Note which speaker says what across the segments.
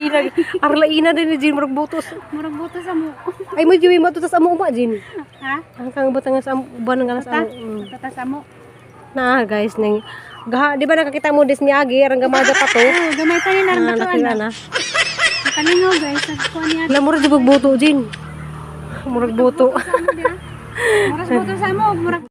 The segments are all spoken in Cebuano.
Speaker 1: Inag arlaina din ni Jin murag butos.
Speaker 2: Murag buto sa mo.
Speaker 1: Ay mo Jin mo tutas amo uma Jin.
Speaker 2: Ha?
Speaker 1: Ang kang butang sa uban nga sa
Speaker 2: Ta?
Speaker 1: amo.
Speaker 2: Tata sa mo.
Speaker 1: Na guys ning gaha di ba nakakita mo dis niagi arang gamaja pa to.
Speaker 2: Oh, gamay pa ni
Speaker 1: Ah,
Speaker 2: narang katuan.
Speaker 1: nakita na.
Speaker 2: Nakalingaw guys, nagkuha niya.
Speaker 1: Wala murag jud buto Jin. Murag buto.
Speaker 2: Sa mo diha. Murag buto sa mo, murag.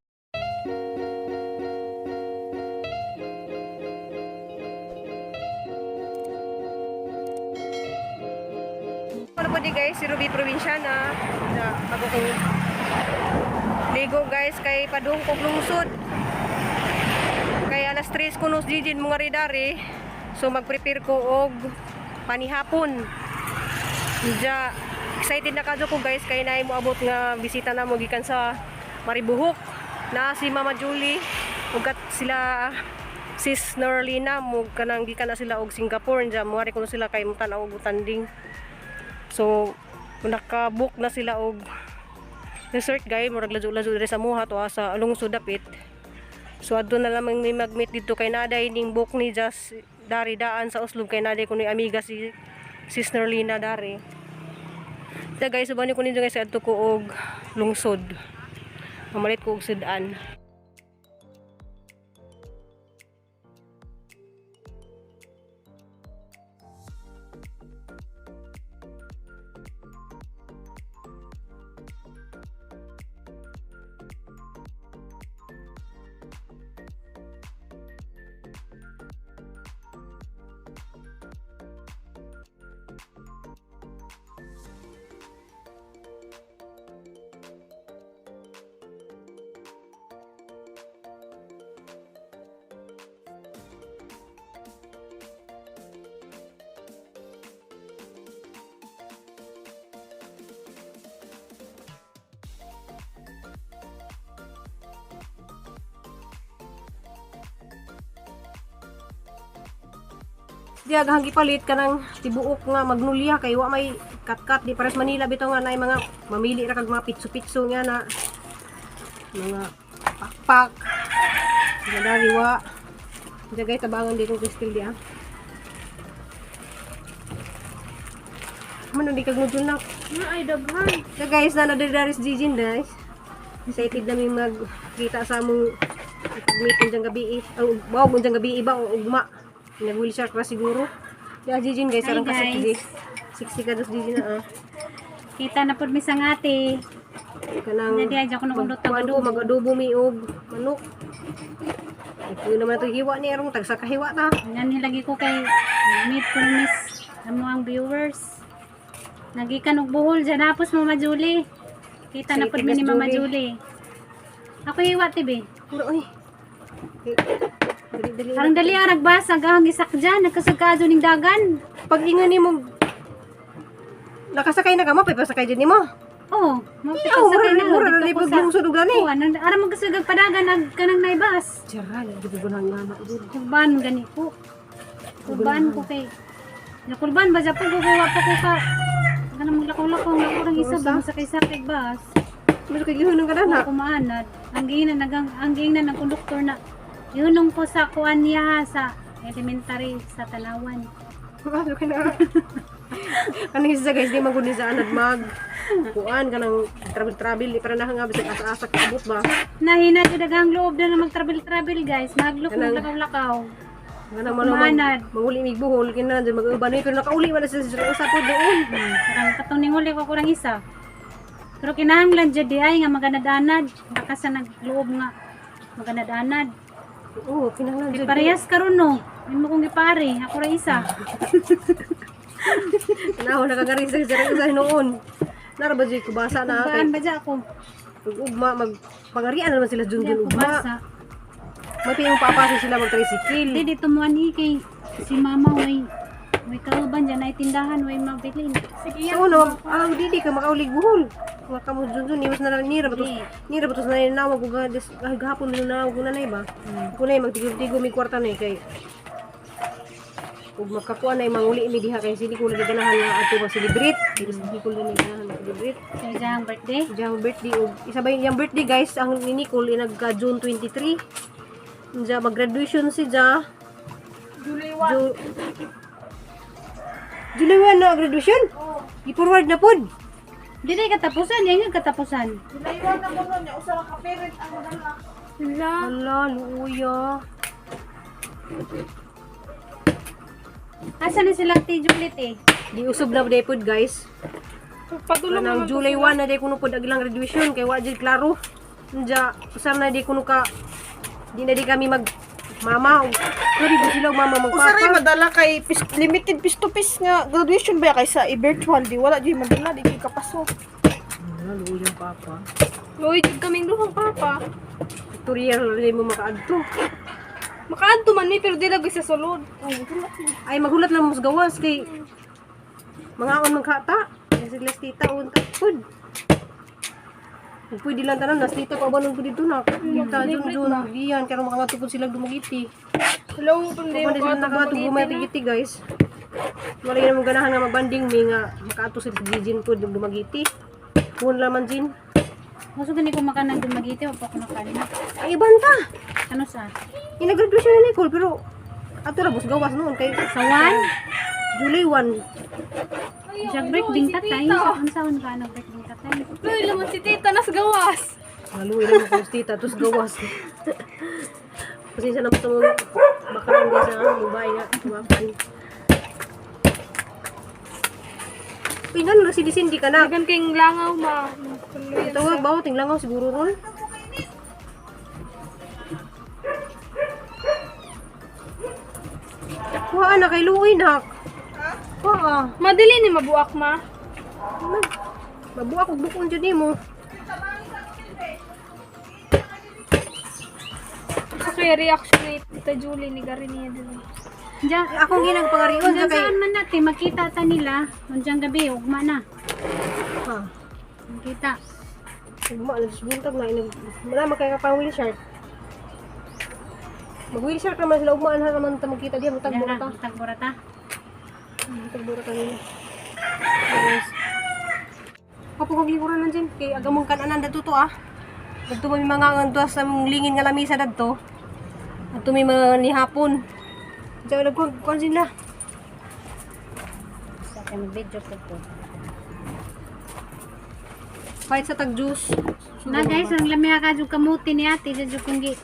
Speaker 1: Ano po di guys, si Ruby Provinciana. Na bago ko ligo guys kay padung kog lungsod. Kay alas 3 kuno jijin mga ridari. So magprepare ko og panihapon. Diya, excited na kadyo ko guys kay naay moabot nga bisita na mo gikan sa Maribuhok. Na si Mama Julie ug kat sila sis Norlina mo kanang gikan na sila og Singapore diya moari kuno sila kay mutan-aw og utanding. So naka-book na sila og resort guys, murag ladyo-ladyo diri sa Muha to sa lungsod dapit. So adto na lamang may mag-meet dito kay Naday ning book ni Just dari daan sa Oslob kay Naday kuno amiga si Sis Norlina dari. So guys, uban ko ninyo guys adto ko og lungsod. Mamalit ko og sudan. Diya gahang gipalit ka ng tibuok nga magnolia kay wa may katkat di pares Manila bitaw nga naay mga mamili ra kag mga pitso-pitso nga na mga pakpak. Diya dari wa. Diya guys tabangan di kong kristal diya. Man di kag mudul na.
Speaker 2: Ay daghan.
Speaker 1: Diya guys na na dari si Jijin guys. Excited na mi magkita sa among meet unjang gabi. Oh, wow, unjang gabi iba o ugma. Nag-wheelchair ka siguro. Ya Jijin guys,
Speaker 2: Hi,
Speaker 1: arang
Speaker 2: guys.
Speaker 1: kasiksi. Siksi ka dos Jijin na ah.
Speaker 2: Kita na pud mi sa ngati.
Speaker 1: Kanang
Speaker 2: Hindi aja ko nung luto
Speaker 1: magkuan ko mag-adobo mi og manok. Ito naman ito hiwa ni arong tagsa kahiwa ta.
Speaker 2: Yan lagi ko kay meet ko miss amo ang viewers. Nagikan og buhol dyan hapos Mama Julie. Kita na pud mi ni Mama Julie. Ako hiwa tibi.
Speaker 1: Puro oy. Dali dali.
Speaker 2: Parang dali ang nagbasa gahang isak dyan, nagkasagkaso ning dagan.
Speaker 1: Pag ingan nimo nakasakay na ka mo, pasakay jud nimo.
Speaker 2: Oh,
Speaker 1: Oh, mura na mura na pag lungsod og gani.
Speaker 2: Oh, anong ara mo kasagag padagan nag kanang naibas.
Speaker 1: Tiyara, lagi ko nang ngana jud.
Speaker 2: Kurban gani ko. Kurban ko kay. Na kurban ba po ko wa pa ko ka. Kanang maglakaw-lakaw nga ko rang isa ba sakay-sakay bas.
Speaker 1: Mas kay gihunong ka na na.
Speaker 2: Ako maanad. Ang giingnan nagang ang giingnan ng konduktor na yunong ko sa kuan niya ha, sa elementary sa Tanawan.
Speaker 1: Ano ka na? Ano isa guys, di magud ni sa anad mag kuan kanang travel travel di para na nga bisag asa-asa kaabot ba.
Speaker 2: Nahina jud daghang loob na na mag-travel-travel guys. Maglok
Speaker 1: Kanang-
Speaker 2: maglakaw-lakaw.
Speaker 1: Nga naman mag,
Speaker 2: Maanad.
Speaker 1: manguli mig buhol kina dyan mag-uban pero nakauli man na sila sa usa po doon.
Speaker 2: Parang katong ninguli ko kurang isa. Pero kinahanglan jud di ay nga maganad-anad. Baka sa nagloob nga maganad-anad.
Speaker 1: Oo, kinahanglan
Speaker 2: Kay
Speaker 1: jud.
Speaker 2: parehas karon no. Imo kong gipare, ako ra isa.
Speaker 1: Tanaw nakagari sa sa usa noon. Nara ba jud kubasa na kay
Speaker 2: Kurbaan ba dya ako?
Speaker 1: ug ugma mag pangarian na naman sila
Speaker 2: Hindi
Speaker 1: jun jun
Speaker 2: ako
Speaker 1: ugma.
Speaker 2: basa.
Speaker 1: May piyong papasa sila mag tricycle.
Speaker 2: Hindi dito mo ani kay si mama way. Way kauban dyan ay tindahan way mabilin. Sige
Speaker 1: So no, ah di di ka makaulig buhol. Maka mo jun jun iwas na lang nira batos
Speaker 2: Di.
Speaker 1: nira batos na nawag ug des ah, gahapon na nawag ko na nay ba. Kunay magtigo-tigo mi kwarta na kay ug makakuha na manguli mi diha kay sili ko lagi ganahan nga adto ma-celebrate. Dili ko lagi ganahan ma-celebrate.
Speaker 2: Kay diyang birthday.
Speaker 1: Diyang birthday ug isa ba yung birthday guys ang ni Nicole ay nagka June 23. Diya mag-graduation si Ja.
Speaker 2: July
Speaker 1: Ju July 1 na graduation. I-forward na pod.
Speaker 2: Dili katapusan, yan yung katapusan.
Speaker 3: July 1 na kuno niya usa ka parent ang madala.
Speaker 4: Wala.
Speaker 1: Ala, luya.
Speaker 2: Asa na sila ti Juliet eh?
Speaker 1: Di usob na day pod, guys.
Speaker 4: Padulong
Speaker 1: Kanang
Speaker 4: naman
Speaker 1: July 1 na day kuno pod ang ilang graduation kay wa jud klaro. Unja, usam na day kuno ka di na di kami mag mama og sorry di sila og mama
Speaker 3: Usa ray
Speaker 1: magpapa.
Speaker 3: madala kay limited piece to piece nga graduation ba kaysa i-virtual di wala jud madala di jud kapaso.
Speaker 1: Ala, luya papa.
Speaker 4: Luoy, jud kaming duhang papa.
Speaker 1: Victoria na mo makaadto.
Speaker 4: Makaadto man mi pero di lagi sa sulod.
Speaker 1: Ay maghulat lang mo sa gawas kay mga on magkata. Sige tita unta pud. Kung pwede lang tanan, nas tita pa ba nung dito na. Kita jun jun diyan karon makangadto pud sila Dumagiti.
Speaker 4: Hello, kundi
Speaker 1: Kung sila nakaadto Dumagiti, guys. Wala yun namang ganahan nga magbanding mi nga makaato sila sa Gijin pud Dumagiti. Kun laman Jin.
Speaker 2: Gusto gani ko makan ng Dumagiti, wa pa ko nakain.
Speaker 1: Ay ibanta.
Speaker 2: Ano sa?
Speaker 1: Inagraduation na Nicole pero ato ra bus gawas noon kay
Speaker 2: Sa 1?
Speaker 1: July 1.
Speaker 2: Siya break ding tatay. Sa unsaon ka ano break ding tatay?
Speaker 4: Luoy naman si tita nas gawas.
Speaker 1: Maluwi lang ako sa tita, tapos gawas. Pasensya na po sa mga bakaran guys ha, babae nga, tumakan. Uy, nga na, si Cindy ka na.
Speaker 4: Dagan kayong langaw ma. Luoy.
Speaker 1: Tawag ba, tinglangaw siguro ron. Kuha na kay Luwi nak. Kuha.
Speaker 4: Madali ni mabuak ma.
Speaker 1: Mabuak og bukon jud nimo.
Speaker 4: Sa kaya reaction ni Tita Julie ni Gary niya dun.
Speaker 2: Diyan,
Speaker 1: Akong ginang pangarion
Speaker 2: hanggang
Speaker 1: kay.
Speaker 2: saan man natin makita ta nila. Unjang gabi ugma na.
Speaker 1: Ha.
Speaker 2: Makita.
Speaker 1: Ugma na buntag na inag wala man kay ka pang wheel shark. Mag wheel shark naman sila ugmaan ha naman ta magkita diya mutag
Speaker 2: Diyan
Speaker 1: burata.
Speaker 2: ra, tagburata.
Speaker 1: Mutag burata nila. Guys. Kapo kog likuran lang dyan kay agamong kananan dadto to ah. Dadto may mga antuas sa mong lingin nga lamisa dadto. Adto may mga nihapon. Diyan nagkuhan kuhan sila.
Speaker 2: Sa akin mag-video ko po.
Speaker 1: Kahit sa tag juice.
Speaker 2: Na guys, ang lami ka jud kamuti ni ate jud kung gi.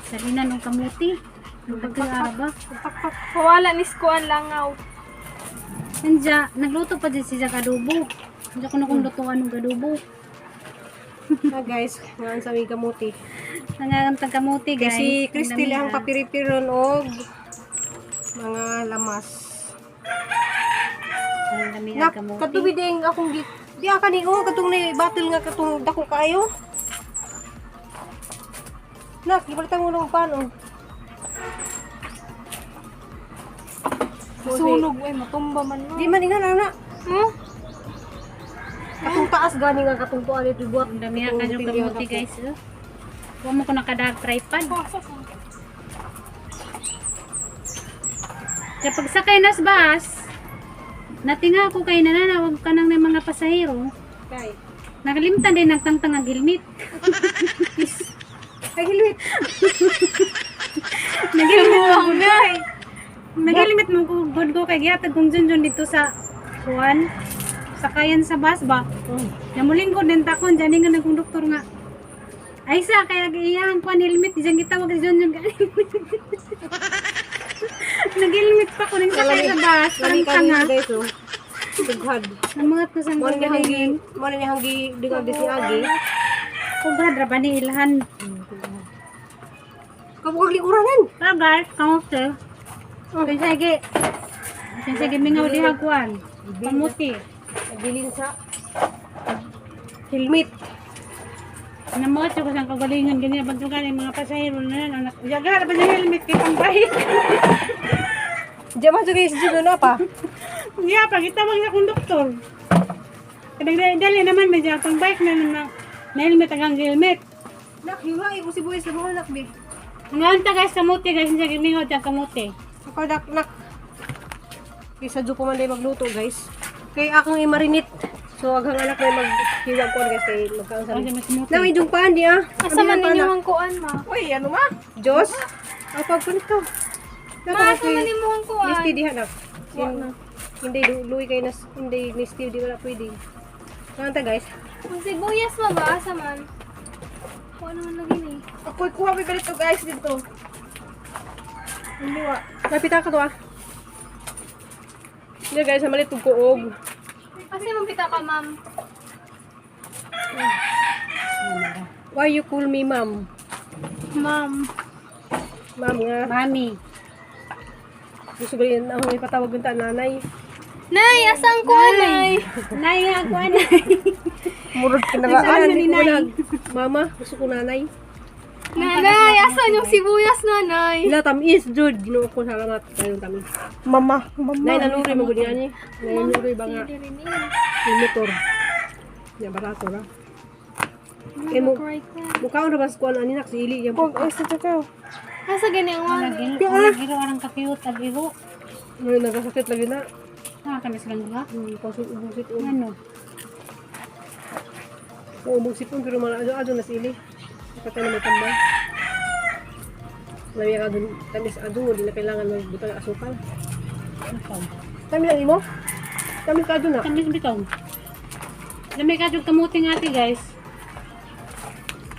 Speaker 2: Salinan og kamuti. Ang pagkaara ba?
Speaker 4: Wala ni skuan langaw.
Speaker 2: Nanja, nagluto pa din siya adobo. Nanja ko na kung lutuan og adobo.
Speaker 1: Na guys, ngaan sa may kamuti.
Speaker 2: Nangagamtang kamuti guys.
Speaker 1: Kasi Cristel ang
Speaker 2: Ang lami, ah.
Speaker 1: papiripiron og mga lamas.
Speaker 2: Ang lami
Speaker 1: Nak,
Speaker 2: ang kamuti.
Speaker 1: katubi ding akong gi di aka ni oh katong ni battle nga katong dako kaayo. Nak, gipalitan mo ng paano.
Speaker 4: Sunog ay matumba man no.
Speaker 1: Di man ingan ana.
Speaker 4: Hmm?
Speaker 1: Katong taas gani nga katong tuan ito buhat.
Speaker 2: Ang dami ang kanyang kamuti guys. Oh. Huwag mo ko nakadag tripod. Kapag sakay nas bus, natinga ako kay nananawag ka ng mga pasahero.
Speaker 1: Kay.
Speaker 2: Nakalimtan din nagtangtang ang helmet.
Speaker 1: Ay hilwit.
Speaker 2: Nag-helmet mo ko. Nag-helmet mo ko good ko kay gihatag kong junjun dito sa kuan sakayan sa bus ba. Namuling ko din takon dyan nga nagkong doktor nga. Ay sa kaya iyang kuan helmet diyan gitawag si junjun. Nag-helmet pa ko nang sakay sa bus, parang
Speaker 1: Lami ka
Speaker 2: tanga.
Speaker 1: guys oh. Tughad.
Speaker 2: Ang mga ko sang
Speaker 1: Mo ni hanggi,
Speaker 2: galingan.
Speaker 1: mo ni hanggi dingag si Agi.
Speaker 2: Kubra ra ba ni ilhan?
Speaker 1: Kapag likuranan.
Speaker 2: Pero guys, kamusta? Kaya sige. Kaya sige mingaw diha kuan. Kamuti.
Speaker 1: Nagbilin sa helmet.
Speaker 2: Namuot ko sang kagalingan ganyan bantugan ang mga pasahero na yan, anak. Yaga ba yung helmet kay pambahit?
Speaker 1: Diyan man guys, dito na pa.
Speaker 2: Yeah, pag itawag sa konduktor. Kadagdali dali naman medyo pang bike na na, na helmet ang helmet.
Speaker 1: Nak, hiwa ko si Boys sa mga nak bi.
Speaker 2: Ang anta guys kamuti guys sige mingaw diha kamuti.
Speaker 1: Ako nak nak. Kaysa dyan pa man day magluto guys. Kay akong i-marinate. So aghang anak may maghiwag ko guys kay magkaon sa.
Speaker 2: Ang may kamuti.
Speaker 1: Na may jungpan di ah.
Speaker 4: Asa man ninyo ang kuan ma?
Speaker 3: Uy, ano ma?
Speaker 1: Diyos. Ang pagpunit ka.
Speaker 4: Ma, asa man nimo ang kuan?
Speaker 1: Misti diha nak. Hindi luwi kay nas hindi ni Steve di wala pwede. Kanta guys.
Speaker 4: Kung sibuyas mo ba, asa man? Kung ano man lagi ni.
Speaker 3: Ako kuha may balit og ice dito. Hindi wa.
Speaker 1: Napita ka to ah. Hindi guys, malit og kuog.
Speaker 4: Asa mo pita ka, ma'am?
Speaker 1: Why you call me ma'am?
Speaker 4: Ma'am.
Speaker 1: Ma'am nga.
Speaker 2: Mami.
Speaker 1: Gusto ba rin ang ipatawag ng nanay?
Speaker 4: Nay, asan ko, nay?
Speaker 2: Nay, ako anay.
Speaker 3: Murag kinaraan.
Speaker 1: Saan
Speaker 2: ni
Speaker 1: ni
Speaker 2: Nay?
Speaker 1: Mama, gusto ko nanay.
Speaker 4: Nanay, asan yung sibuyas, nanay?
Speaker 1: Ila tamis jud, Ginoo ko salamat kayong tamis.
Speaker 3: Mama, mama.
Speaker 1: Nay nanuroy man gud niya ni. Nay nanuroy ba nga
Speaker 4: Sili rin eh.
Speaker 1: yung motor. Ya barato ra. Kay mo
Speaker 4: Cry ko.
Speaker 1: mukaon ra ba sa kuan ani nak si Ili yang
Speaker 3: Pag ice dito kayo.
Speaker 4: Asa gani ang wala?
Speaker 2: Lagi orang ka-cute ag iho.
Speaker 1: Ngayon nagkasakit lagi na.
Speaker 2: Ah, kami silang duha.
Speaker 1: Pasok ubog sipon.
Speaker 2: Ano?
Speaker 1: Ubog sipon pero mala adyo adyo na si Ili. Patay na may tambal. Lami ka dun, tamis adyo, hindi na kailangan magbutang asukal. Tamis lang imo? Tamis ka adyo na.
Speaker 2: Tamis bitaw. Lamay ka jud kamuti nga ate guys.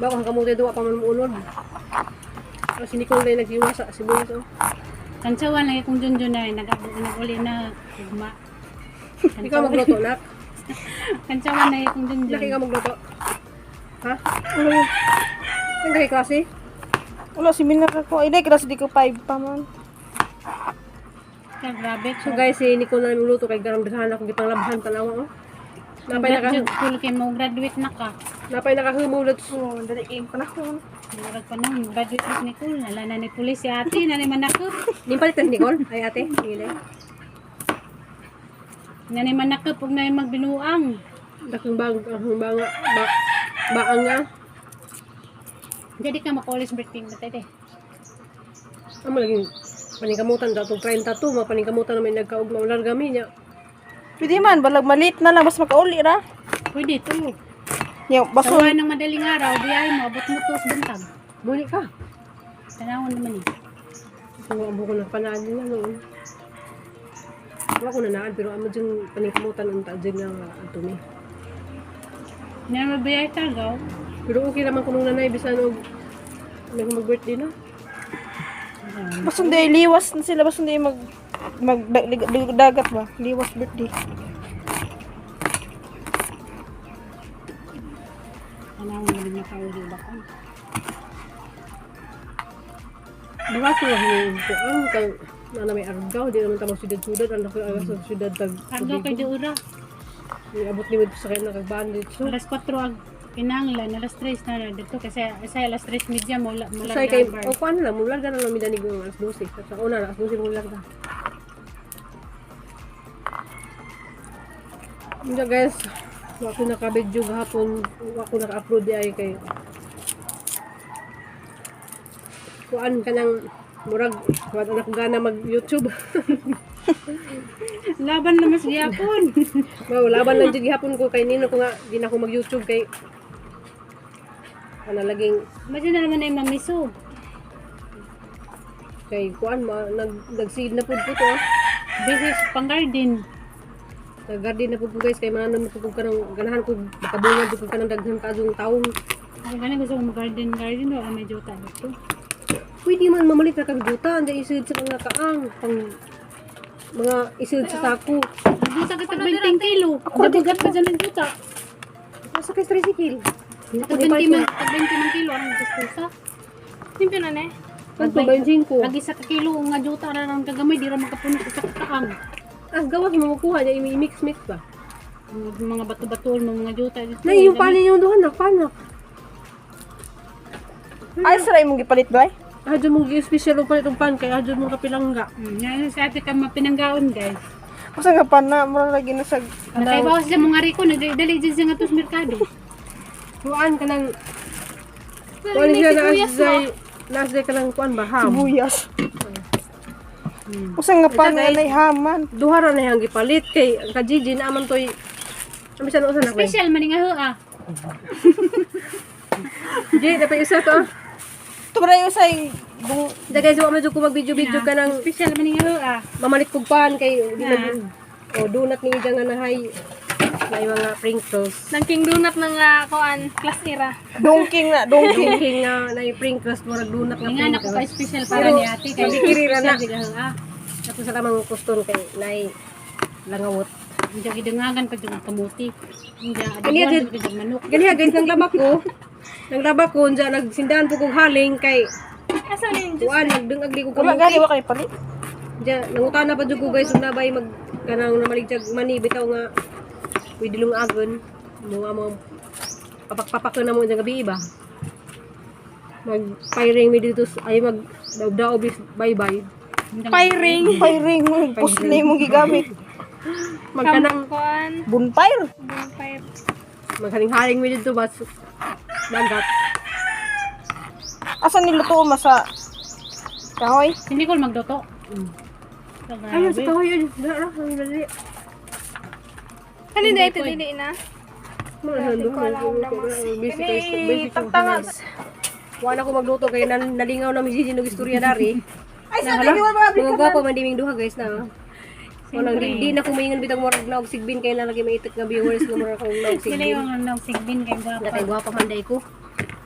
Speaker 1: Bako ang kamote duwa pa man muunod. Oh, si Nicole na naghiwa sa sibuyas oh.
Speaker 2: Kantsawan lagi kong junjun na nag-uli na ugma.
Speaker 1: Ikaw magluto nak.
Speaker 2: Kantsawan lagi kong junjun.
Speaker 1: Laki ka magluto. Ha? Ano? Ang kay klase?
Speaker 3: Wala seminar ako. Ay, klase di ko 5 pa man.
Speaker 2: Kaya grabe.
Speaker 1: So guys, si Nicole na magluto kay garang daghan ako gipanglabhan tanawa oh. Napay naka
Speaker 2: Graduate school kay mo graduate na ka.
Speaker 1: napay nakahumulot.
Speaker 3: Oh, dali kay panahon.
Speaker 2: Murag pa nang graduate na ni Nicole. Nala na ni pulis si ate, na ni manakop.
Speaker 1: Nimpalit ni Nicole. Ay ate, hili.
Speaker 2: Na ni manakop ug na ni magbinuang.
Speaker 1: Dakong bang ang banga ba, baang nga.
Speaker 2: Jadi ka makulis birthday mo tete.
Speaker 1: Amo lagi paningkamutan daw tong 32 mapaningkamutan na may nagkaugma ular gami niya.
Speaker 3: Pwede man, balag malit na lang, mas makauli ra.
Speaker 2: Pwede to.
Speaker 3: Yung
Speaker 2: Baso.
Speaker 3: baso.
Speaker 2: Sa ng madaling araw, biyahe mo, abot mo to sa buntag.
Speaker 1: Muni ka.
Speaker 2: Tanawon naman eh.
Speaker 1: Kung amo ko na panaan nila noon. Wala ko na naan pero amo dyan paningkamutan unta dyan nga adto mi.
Speaker 2: Nga mabiyahe tagaw.
Speaker 1: Pero okay naman kung nanay bisan og nag mag-birthday na.
Speaker 3: Baso hindi liwas na sila, baso hindi mag mag dagat ba? Liwas birthday.
Speaker 2: Tanawon naman niya kauli ba ko.
Speaker 1: Barato lang yung kuang kay na na may argaw di naman ta magsyudad-syudad ang laki agas sa syudad tag
Speaker 2: Argaw kay Diura.
Speaker 1: Abot ni sa kay nakagbaan dito.
Speaker 2: Alas 4 ang kinanglan, alas 3 na na dito kasi sa alas 3:30 mula mula
Speaker 1: Say kay o kuan lang mular na lang midanig ng alas 12. Sa una alas 12 mular ka. Hindi guys, wa ko naka-video gahapon, wa ko naka-upload di ay kay kuan kanang murag wala na ko gana mag YouTube.
Speaker 2: Laban na mas gyapon.
Speaker 1: Wow, laban lang jud gihapon ko kay nino ko nga di na ko mag-YouTube kay ana laging
Speaker 2: Imagine na naman ay mamiso.
Speaker 1: kay kuan ma nag nagseed na pud ko to. Ah.
Speaker 2: Busy sa pang-garden.
Speaker 1: Nag-garden na pud ko guys kay mga naman pud ko kanang ganahan ko makabunga jud ko kanang daghan kaadong taong.
Speaker 2: Ako gani gusto ko mag-garden garden wala may jota dito.
Speaker 1: Pwede man mamalit na kag duta andiyan isid sa mga kaang pang mga isid sa sako.
Speaker 2: Juta ka tag 20 kilo. Dabugat pa dyan ang juta.
Speaker 1: Nasa kay tricycle.
Speaker 2: Tag 20 man, tag 20 man kilo ang gusto sa.
Speaker 4: Limpyo na ne.
Speaker 1: Pag 25.
Speaker 2: Ag isa ka kilo nga juta ra lang kagamay di ra makapuno sa kaang.
Speaker 1: Ah, gawas mo makuha niya i-mix mix ba.
Speaker 2: Mga bato-bato mga juta dito.
Speaker 1: Nay, yung panin yung duhan nak panak.
Speaker 3: Ay, sira imong gipalit ba?
Speaker 1: Adyo mong gi-special og palit og pan kay adyo mong kapilangga.
Speaker 2: Ngayon sa ate ka mapinanggaon guys.
Speaker 3: Usa nga pan na, mura lagi na sa
Speaker 2: Nakaibaw sila mga riko nagdali dyan siya nga to sa merkado.
Speaker 1: Kuan ka ng
Speaker 4: Dali
Speaker 1: kuan
Speaker 4: na
Speaker 1: siya
Speaker 4: sibuyas mo.
Speaker 1: naasday ka ng kuan ba ham.
Speaker 3: sibuyas. Usa nga pan nga nay haman.
Speaker 1: Duha ra na yang gipalit kay ang kajiji na man toy Ang bisan usa na ko.
Speaker 2: Special man nga ah.
Speaker 1: Jay, dapat isa to. Ah.
Speaker 3: Tubra yung usay dung
Speaker 1: Da guys, wa man jud ko mag-video-video ka ng
Speaker 2: Special man nga ah.
Speaker 1: mamalit kog pan kay di
Speaker 2: Na.
Speaker 1: man O donut ni nga nahay na mga Pringles.
Speaker 4: Nang King Donut ng kuan, class era.
Speaker 3: Dongking na, dongking.
Speaker 1: Dongking nga na Pringles, murag donut nga
Speaker 2: Nga na ko ka
Speaker 1: Pringles.
Speaker 2: special para ni ate kay
Speaker 1: Kirira na.
Speaker 2: special siya, ah.
Speaker 1: Tapos sa lamang kuston kay nay langawot.
Speaker 2: Hindi gidangagan pa jud kamuti. Hindi
Speaker 1: Ano yan,
Speaker 2: adobuan jud manok.
Speaker 1: Ganiha guys nang laba ko. Nang laba ko unsa nagsindahan po kog haling kay
Speaker 4: Asa na yung juice?
Speaker 1: kuan nagdungag di ko
Speaker 3: Wala
Speaker 1: kamuti.
Speaker 3: gani wa kay palit.
Speaker 1: Diya, nangutana pa jud ko guys ug nabay mag kanang namaligtag mani bitaw nga pwede lungagon mo mo papak-papak na mo dyan gabi iba. Mag firing mi dito ay mag daog-daog bye bye.
Speaker 4: Firing.
Speaker 3: Firing mo, pusli mo gigamit.
Speaker 1: Magkanang
Speaker 4: Kuan.
Speaker 3: Bonfire.
Speaker 4: Bonfire.
Speaker 1: maghaling-haling mi dito bas dagat.
Speaker 3: Asa niluto mo sa kahoy?
Speaker 2: Hindi ko magluto.
Speaker 1: Ayun sa kahoy yun. Dara, ang dali.
Speaker 4: Ano na ito dili na?
Speaker 1: Wala ko magluto kay nalingaw na mi Gigi nog istorya dari.
Speaker 3: Ay, sa dili wa ba
Speaker 1: Mga gwapo man diming duha guys na. Walang di na kumaingon bitang murag naog sigbin kay na lagi maitik nga viewers nga murag kong naog
Speaker 2: Sila
Speaker 1: sigbin.
Speaker 2: yung ano, sigbin kay
Speaker 1: Na
Speaker 2: gwapa.
Speaker 1: kay gwapa man day ko.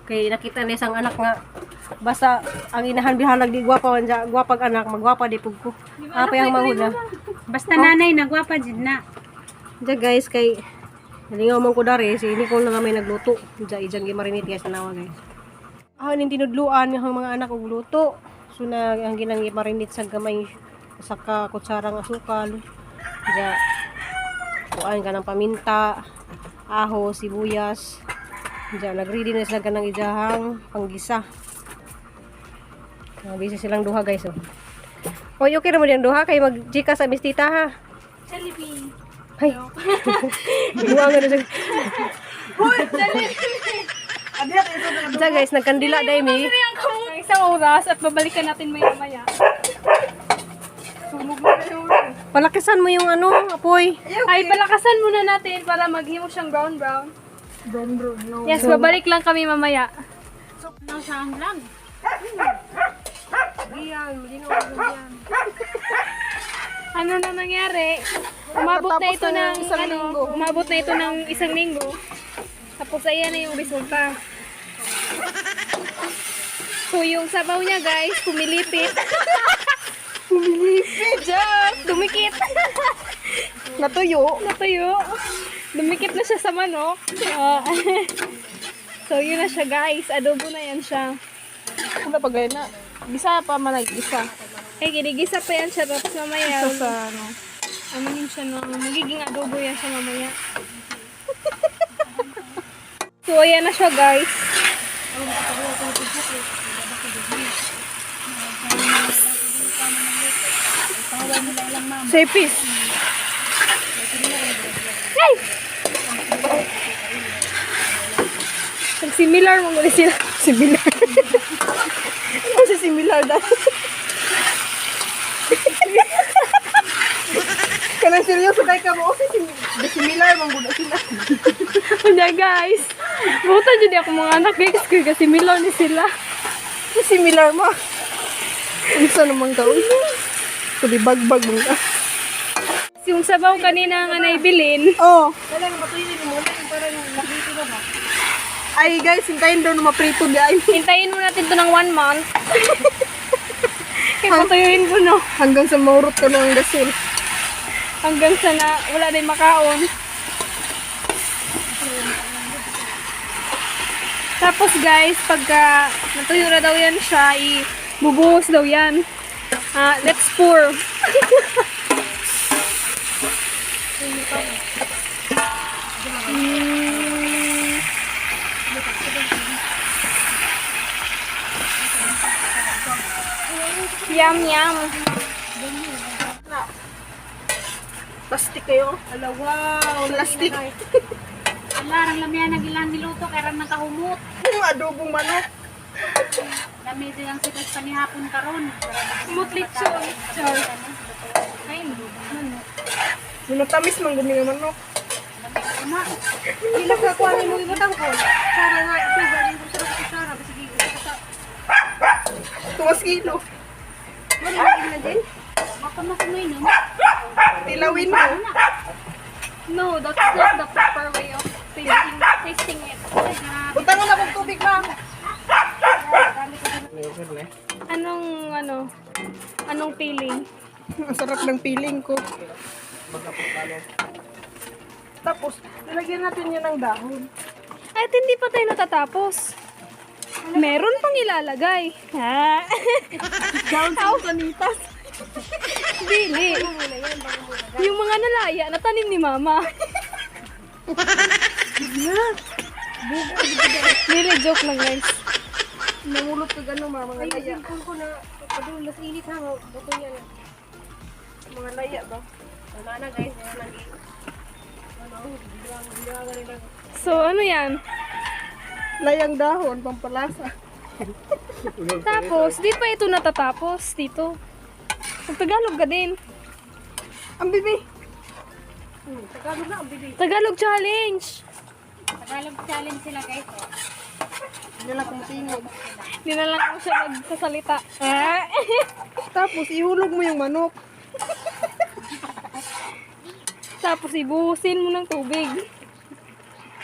Speaker 1: Kay nakita ni isang anak nga basta ang inahan bihalag di gwapa man siya, gwapag anak magwapa di pug ko. Apay ang manghud na.
Speaker 2: Basta nanay na gwapa jud na.
Speaker 1: Diya guys kay nalingaw man ko dari si Nicole na nga may nagluto. Diya ijang gimarinate guys tanawa guys. Ah, ning tinudluan nga ang mga anak og luto. So na ang ginang gimarinate sa gamay sa ka kutsarang asukal. Diya kuan ka ng paminta, aho, sibuyas. Diya nagready na sila kanang ijahang panggisa. Mga busy silang duha guys oh. Oy, okay ra mo diyang duha kay mag-gcash sa mistita ha.
Speaker 4: Jollibee.
Speaker 1: Ay. Buang na siya. Diyan guys, nagkandila dahil mi.
Speaker 4: Ang isang oras at babalikan natin maya maya. Sunog na kayo.
Speaker 1: Palakisan mo yung ano, apoy.
Speaker 4: Ay, palakasan muna natin para maghimo siyang brown brown.
Speaker 3: Brown brown no.
Speaker 4: Yes, babalik lang kami mamaya.
Speaker 2: Ano sa ang vlog?
Speaker 4: Ano na nangyari? Umabot na ito
Speaker 3: Tapos na
Speaker 4: ng
Speaker 3: ng isang
Speaker 4: ano,
Speaker 3: linggo.
Speaker 4: umabot na ito ng isang linggo. Tapos ayan na yung resulta. So yung sabaw niya guys, pumilipit.
Speaker 3: Pumilipit.
Speaker 4: Joke! Dumikit!
Speaker 3: Natuyo.
Speaker 4: Natuyo. Dumikit na siya sa manok. Ah. So yun na siya guys. Adobo na yan siya.
Speaker 3: Wala pa gaya na. Gisa pa man isa.
Speaker 4: Ay, ginigisa pa yan siya. Tapos mamaya,
Speaker 3: Isa sa ano.
Speaker 4: ano yun siya, no? Magiging adobo yan siya mamaya. So, ayan na siya, guys.
Speaker 3: Sepis.
Speaker 4: Ay! Nag-similar mo ulit sila.
Speaker 3: Similar. Ano si similar dahil? Kanang seryoso kay ka mo kasi similar man gud sila.
Speaker 4: Kanya, guys. Buta dyan ako mga anak, guys. Kaya similar ni sila.
Speaker 3: Similar mo. Unsa naman ka uy? Kudi bagbag mo ka.
Speaker 4: Yung sabaw kanina nga naibilin.
Speaker 3: Oh.
Speaker 1: Wala nang patuloy mo muna yung parang nakita na ba?
Speaker 3: Ay guys, hintayin daw na maprito di ay.
Speaker 4: Hintayin mo natin to ng one month. Kaya patuyuin ko, no?
Speaker 3: Hanggang sa maurot ka ng gasol.
Speaker 4: Hanggang sa na wala din makaon. Tapos guys, pagka natuyo na daw yan siya, ibubuhos daw yan. Ah, let's pour. Yum, yum.
Speaker 3: Plastic kayo.
Speaker 1: Ala, wow.
Speaker 3: Plastic.
Speaker 2: Ala, rang lamya na gilang niluto kay rang nakahumot.
Speaker 3: Yung adobong manok.
Speaker 2: Lami silang sitas panihapon karon.
Speaker 4: Humot lechon. Char. Ay, manok.
Speaker 3: Minatamis man gud nga manok.
Speaker 1: Hindi lang kakuha ni mo ibutang ko. Sara nga, ito ba? Hindi ko sarap ko sara. Sige, gusto ko sa...
Speaker 3: Tuwas kilo.
Speaker 1: Wala na din.
Speaker 2: Baka makumoy no.
Speaker 3: Tilawin mo.
Speaker 4: No, that's not the proper way of tasting it.
Speaker 3: Butang mo na kong tubig, ma.
Speaker 4: Anong, ano, anong feeling?
Speaker 3: Ang sarap ng feeling ko. Tapos, nilagyan natin yan ng dahon.
Speaker 4: At hindi pa tayo natatapos. Meron pang ilalagay. Ha?
Speaker 3: Dahon sa sanitas.
Speaker 4: Dili. Yung mga nalaya, natanim ni Mama. Dili, joke lang, guys.
Speaker 3: Nangulot ka gano'n, ma, mga
Speaker 1: Ay,
Speaker 3: laya.
Speaker 1: cellphone ko na. Padung mas init ha. Buto niya na.
Speaker 3: Mga laya ba?
Speaker 1: Wala na, guys. Wala na. Ano, bilang bilang nila.
Speaker 4: So, ano yan?
Speaker 3: Layang dahon, pampalasa.
Speaker 4: Tapos, di pa ito natatapos dito. Magtagalog ka din.
Speaker 3: Ang bibi.
Speaker 1: Tagalog na ang bibi.
Speaker 4: Tagalog challenge!
Speaker 2: Tagalog challenge sila, guys. Oh.
Speaker 3: Hindi lang kung tingog.
Speaker 4: Hindi na lang ako siya magsasalita. Ah.
Speaker 3: Tapos, ihulog mo yung manok.
Speaker 4: Tapos, ibuhusin mo ng tubig.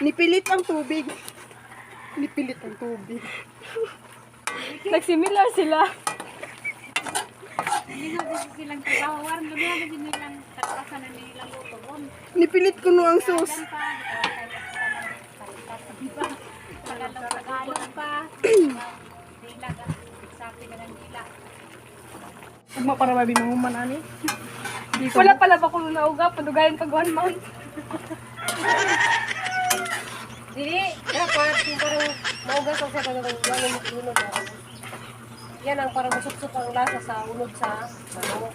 Speaker 3: Nipilit ang tubig. Nipilit ang tubig.
Speaker 4: Nagsimilar sila.
Speaker 2: Hindi na busy silang trabaho. Waran gabi na din nilang kalpasan na nilang luto. Bon,
Speaker 3: Nipilit ko no ang sauce.
Speaker 2: yan pa. Tagalog, Tagalog pa. Dila, sabi na ng dila.
Speaker 3: Ugma para mabi mahuman ani.
Speaker 4: Wala pala ba kung nauga? Padugayan pag one month.
Speaker 1: Dili, dapat yung parang maugas ang sa parang wala mo unod. Yan ang parang masuksok ang lasa sa unod sa manok.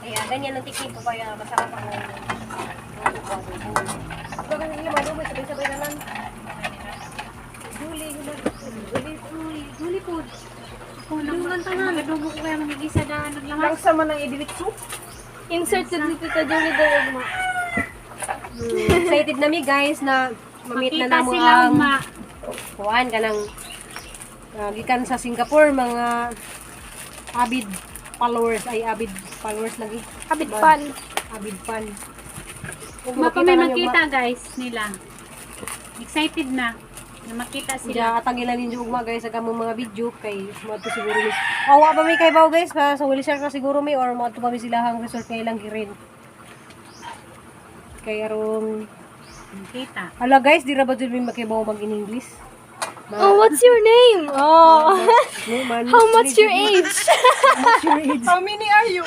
Speaker 1: Kaya ganyan ang technique ko kaya masarap ang luto ko adobo. Diba kasi yung adobo, sabay-sabay na lang. Julie, yun na. Julie,
Speaker 2: Uy, Julie po. Ako nang tanan. Adobo ko kaya magigisa na naglangas.
Speaker 3: Lang sama ng idiritsu.
Speaker 4: Insert sa dito sa Julie daw ugma.
Speaker 1: Excited na mi, guys, na mamit na
Speaker 2: Makita
Speaker 1: namo
Speaker 2: sila
Speaker 1: ang
Speaker 2: ugma.
Speaker 1: kuan kanang gikan sa Singapore mga avid followers ay avid followers lagi.
Speaker 4: Abit pan.
Speaker 1: Avid fan. Kung
Speaker 2: Ugma pa may
Speaker 1: na ninyo,
Speaker 2: makita, guys, nila. Excited na na makita sila.
Speaker 1: Diya atangin na ninyo ugma, guys, sa kamong mga video kay moadto siguro mis. Awa pa mi kay baw, guys, pa sa Wilshire ka siguro mi or moadto pa mi sila hang resort kay ilang girin. Kay aron
Speaker 2: Makita.
Speaker 1: hala, guys, di ra ba jud mi makibaw mag in English?
Speaker 4: Oh, what's your name? Oh.
Speaker 1: No man.
Speaker 4: How much your age?
Speaker 3: How many are you?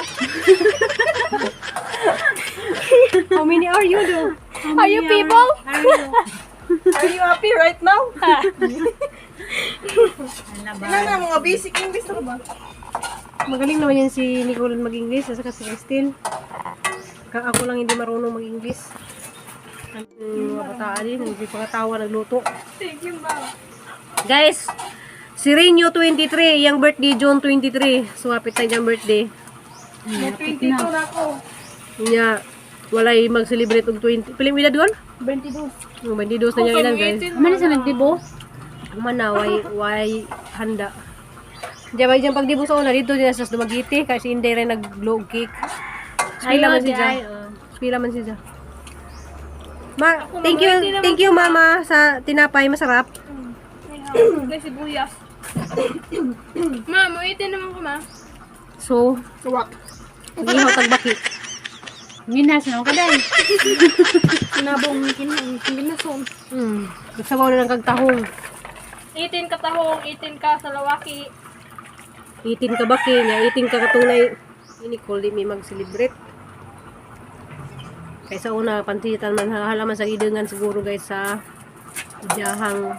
Speaker 1: How many are you do?
Speaker 4: Are you people?
Speaker 2: Are you?
Speaker 3: Are you happy right now?
Speaker 2: Ala ba?
Speaker 3: Ilan na mga basic English na ba?
Speaker 1: Magaling naman yan si Nicole mag-English at saka si Christine. Ako lang hindi marunong mag-English. Ang mga bataan din, hindi pa katawa nagluto.
Speaker 4: Thank you, ma'am.
Speaker 1: Guys, si Renyo 23, yung birthday June 23. So, hapit na niyang birthday.
Speaker 3: May 22 na ako.
Speaker 1: Niya, walay mag-celebrate og 20. Piling edad doon?
Speaker 3: 22.
Speaker 1: Oh, 22 na niyang edad, guys.
Speaker 2: Ano sa nagdibo?
Speaker 1: Mana, way handa. Diya ba diyang pagdibo sa una, dito din sa Dumaguete, kasi hindi rin nag-glow cake. Pila man
Speaker 2: di
Speaker 1: siya.
Speaker 2: ay, oh.
Speaker 1: Pila man siya. Ma, thank you mama sa tinapay, masarap.
Speaker 4: May sibuyas. Ma'am, uwitin naman ko, ma.
Speaker 1: So,
Speaker 3: Wak.
Speaker 1: ihaw tagbaki.
Speaker 2: Ginas na ka dahil.
Speaker 4: Sinabong ginasom.
Speaker 1: Nagsabaw na ng kagtahong.
Speaker 4: 18 ka tahong, 18 ka salawaki.
Speaker 1: 18 ka baki, nya 18 ka katunay. Ini Nicole di mi mag-celebrate. Kaysa una pansitan man halaman sa gidengan siguro, guys, sa iyahang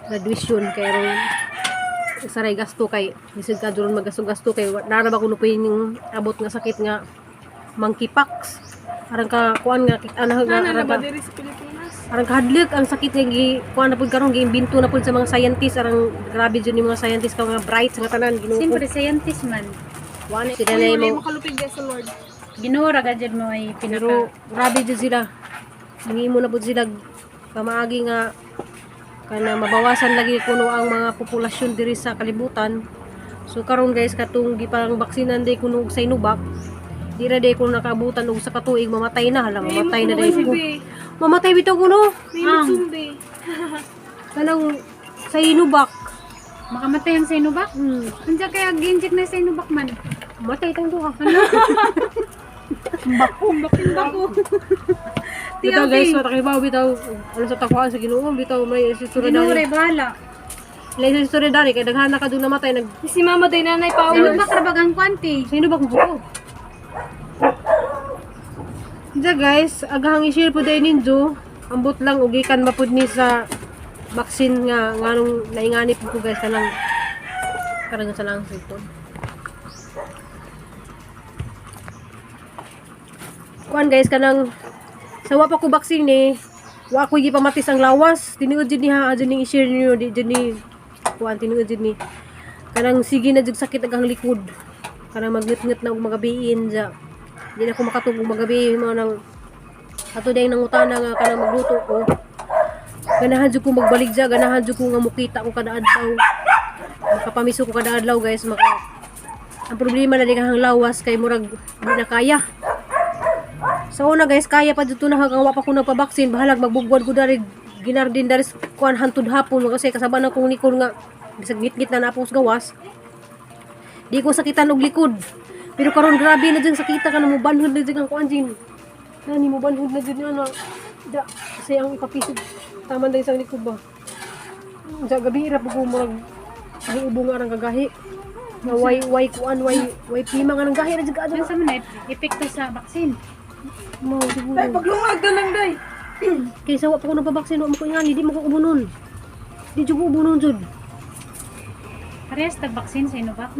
Speaker 1: graduation kay ron saray gasto kay bisag ka duron magasto-gasto kay nara ba kuno yung abot nga sakit nga monkeypox arang ka kuan nga kita na nga
Speaker 4: Ano na
Speaker 1: arang
Speaker 4: ba
Speaker 1: ka,
Speaker 4: diri sa Pilipinas?
Speaker 1: arang kahadlok ang sakit nga gi kuan na pud karon giimbento na pud sa mga scientist. Arang grabe jud ni mga scientist ka mga bright sa nga tanan, Ginoo ko.
Speaker 2: Siyempre, scientist man.
Speaker 1: Wala sila
Speaker 4: Uy,
Speaker 1: na
Speaker 4: wala
Speaker 1: mo
Speaker 4: makalupig sa Lord.
Speaker 2: Ginoo ra gajud mo ay
Speaker 1: pero
Speaker 2: pinaka.
Speaker 1: grabe jud sila, nangimo na pud sila pamaagi nga kana mabawasan lagi kuno ang mga populasyon diri sa kalibutan. So karon, guys, katong gipang baksinan day kuno og Sinovac. Di ra day ko nakabutan og sa katuig, mamatay na, hala, mamatay na day ko.
Speaker 4: May
Speaker 1: Mamatay bitaw ko, no.
Speaker 4: magsumbi.
Speaker 1: Kanang sa inubak.
Speaker 2: Makamatay ang Sinovac? Andiyan kaya ginjik na Sinovac man.
Speaker 1: Matay tang duha.
Speaker 4: Bako.
Speaker 1: Bitaw guys, matakibaw bitaw. Ano sa takuan sa Ginoo, bitaw may istorya
Speaker 2: Ginure,
Speaker 1: dani.
Speaker 2: bahala.
Speaker 1: Lay sa istorya dani kay daghan na ka dun namatay nag
Speaker 4: Si Mama day nanay powers.
Speaker 2: Sinovac rabag ang kwanti.
Speaker 1: sa inubak mo ko. Diya guys, agahang i-share po dahil ninyo. Ambot lang ugikan mapud ni sa vaccine nga nganong naingani po ko guys, kanang karang sa lang cellphone. Kuan guys, kanang sa wa pa ko vaccine ni, wa ko gipamatis ang lawas. Tinuod jud ni ha, jud ning i-share niyo di jud ni kuan, tinuod jud ni kanang sige na jud sakit ang likod. Kanang magnget-nget na og magabiin ja. Di na ko makatug og magabi mo nang ato dayong nangutana nga kanang magluto ko. Ganahan jud ko magbalik ja, ganahan jud ko nga mukita ko kada adlaw. Makapamiso ko kada adlaw guys, maka ang problema na di kahang lawas kay murag di na kaya. Sa una guys, kaya pa dito na hanggang wa pa ko nagpabaksin, bahalag magbugwad ko dari ginardin dari sa kuan hantud hapon kasi kasaba na kong likod nga bisag ngit-ngit na napos gawas. Di ko sakitan og likod. Pero karon grabe na jud sakita ka na mo banhod na jud ang kuan jin. Nani mo banhod na jud na. Da kasi ang kapisig taman dahil sa likod ba. Sa gabi ra pud ko murag ay ubo nga arang kagahi. Nga way way kuan way way pima nga nang gahi ra jud kaadto.
Speaker 2: Ano sa man epekto sa vaccine?
Speaker 1: Mo siguro.
Speaker 3: Ay, paglungag na lang day.
Speaker 1: Kaysa wa pa ko nagpabaksin, wa mo ko ingani, di mo ko ubunon. Di jud ko ubunon jud.
Speaker 2: Parehas tag vaccine Sinovac.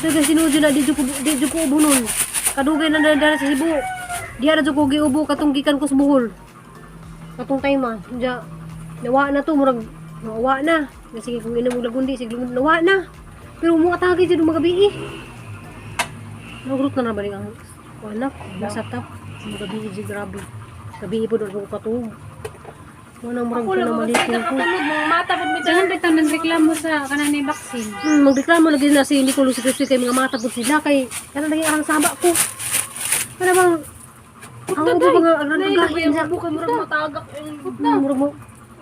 Speaker 1: Daga sinuod jud na di jud ko ubunon. Kadugay na dara sa Cebu. Diha ra jud ko giubo katong gikan ko sa Bohol. Katong time ah, diya nawa na to murag nawa na. Nga sige kung inom og lagundi, sige nawa na. Pero mo atake jud mga gabi eh. Nagrut na na balik ang anak, masatap. Mga gabi jud grabe. Gabi po doon ko katug. Wala murag
Speaker 4: Ako
Speaker 1: ko
Speaker 4: lang
Speaker 1: na
Speaker 4: ako sa
Speaker 1: malitin ko.
Speaker 4: nakatulog. Mga mata pud mi
Speaker 2: Saan bitaw nagreklamo sa kanan ni vaccine?
Speaker 1: Magreklamo lagi na si Nicolo si Christy kay mga mata po sila kay kana lagi ang saba ko. Kana bang ang ubo ba nga ang
Speaker 4: Nay,
Speaker 1: gahi
Speaker 4: ang
Speaker 1: sa
Speaker 4: ubo kay murag matagak yung
Speaker 1: murag mo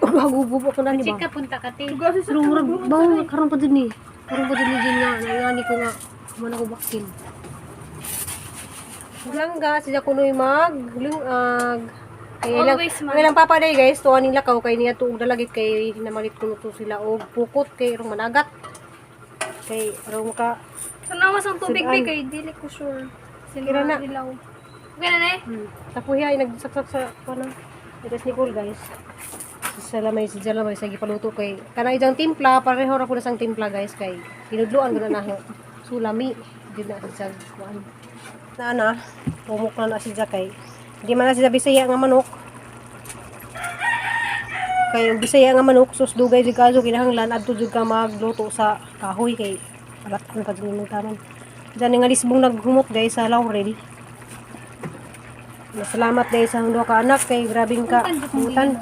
Speaker 1: bago ubo ko na ni ba.
Speaker 2: Chika punta ka te.
Speaker 1: Pero murag bawang karon pa jud ni. Karon pa jud ni jud nga naingani ko nga man ako vaccine. Langga sila kunoy mag lungag. Kay ilang,
Speaker 4: Always, man.
Speaker 1: ang ilang papa day guys, tuwa ning lakaw kay niya tuog dalagit kay namalit kuno to sila og pukot kay rong managat. Kay rong maka
Speaker 4: Tanawas ang tubig
Speaker 1: Sudan.
Speaker 4: bi kay dili ko sure. Sino
Speaker 1: Kira na.
Speaker 4: ilaw. Okay na na eh.
Speaker 1: Tapuhi ay nagsaksak sa kuno. Itas ni Nicole guys. Sa lamay sa lamay sa gipaluto kay kana ijang timpla pareho ra ko na sang timpla guys kay pinudluan ko na naho. Sulami jud na sa kuan. Na na pumok na na siya kay di man na siya Bisaya nga manok. Kay ang Bisaya nga manok sus dugay jud kaso kinahanglan adto jud ka magluto sa kahoy kay alatan pa jud imong tanan. Diyan nga lisbong naghumot guys sa laurel. Salamat dahil sa duha ka anak kay grabing ka butan.